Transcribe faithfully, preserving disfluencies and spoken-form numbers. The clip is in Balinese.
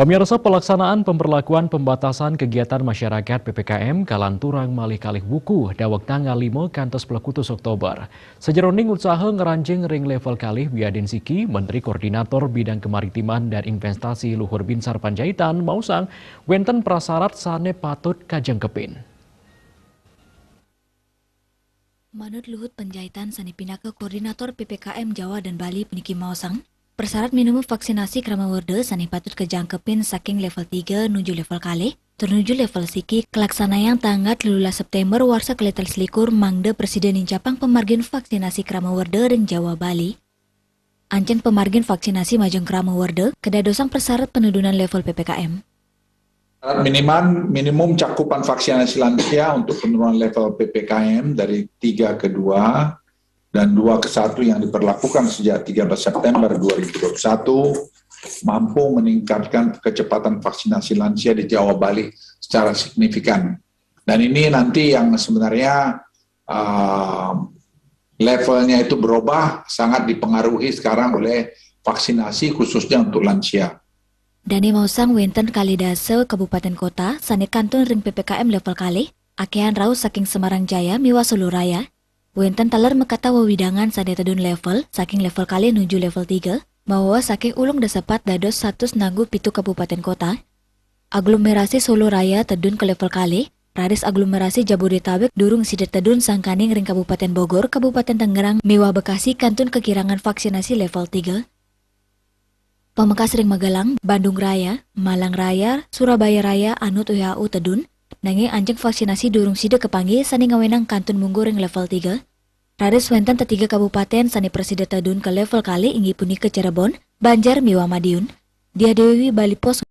Pemirsa, pelaksanaan pemberlakuan pembatasan kegiatan masyarakat P P K M kalanturang malih kalih wuku daweg tanggal lima kantos pelekutus Oktober. Sajeroning utsaha ngranjing ring level kalih wiadin siki, Menteri Koordinator Bidang Kemaritiman dan Investasi Luhur Binsar Panjaitan maosang wenten prasarat sane patut kajengkepin. Manut Luhut Panjaitan sane pinaka Koordinator P P K M Jawa dan Bali puniki maosang, prasarat minimum vaksinasi krama werda sane patut kajangkepin saking level tiga nuju level kalih, tur nuju level siki kalaksanayang tanggal telulas September warsa kalih tali selikur mangda prasida nincapang pamargin vaksinasi krama werda ring Jawa Bali. Ancen pamargin vaksinasi majeng krama werda kadadosang prasarat penudunan level P P K M. Syarat minimal, minimum cakupan vaksinasi lansia untuk penurunan level P P K M dari tiga ke dua dan dua ke satu yang diberlakukan sejak tiga belas September dua ribu dua puluh satu mampu meningkatkan kecepatan vaksinasi lansia di Jawa Bali secara signifikan. Dan ini nanti yang sebenarnya, uh, levelnya itu berubah, sangat dipengaruhi sekarang oleh vaksinasi khususnya untuk lansia. Dane maosang wenten kalih dasa kabupaten kota sane kantun ring P P K M level kalih, akehan rauh saking Semarang Jaya miwah Solo Raya. Wenten taler makatah wewidangan sane tedun level saking level kalih nuju level tiga, mawa saking ulung dasapat dados satus nanggu pitu kabupaten kota. Aglomerasi Solo Raya tedun ka level kalih, raris aglomerasi Jabodetabek durung sida tedun sangkaning ring Kabupaten Bogor, Kabupaten Tangerang, miwah Bekasi kantun kakirangan vaksinasi level tiga. Pamekas ring Magelang, Bandung Raya, Malang Raya, Surabaya Raya anut W H O tedun, nanging ancen vaksinasi durung sida kapanggih sane ngawenang kantun mungguh ring level tiga. Raris wenten tetiga kabupaten sane prasida tedun ka level kalih inggih punika Cirebon, Banjar miwah Madiun. Diah Dewi, Bali Post.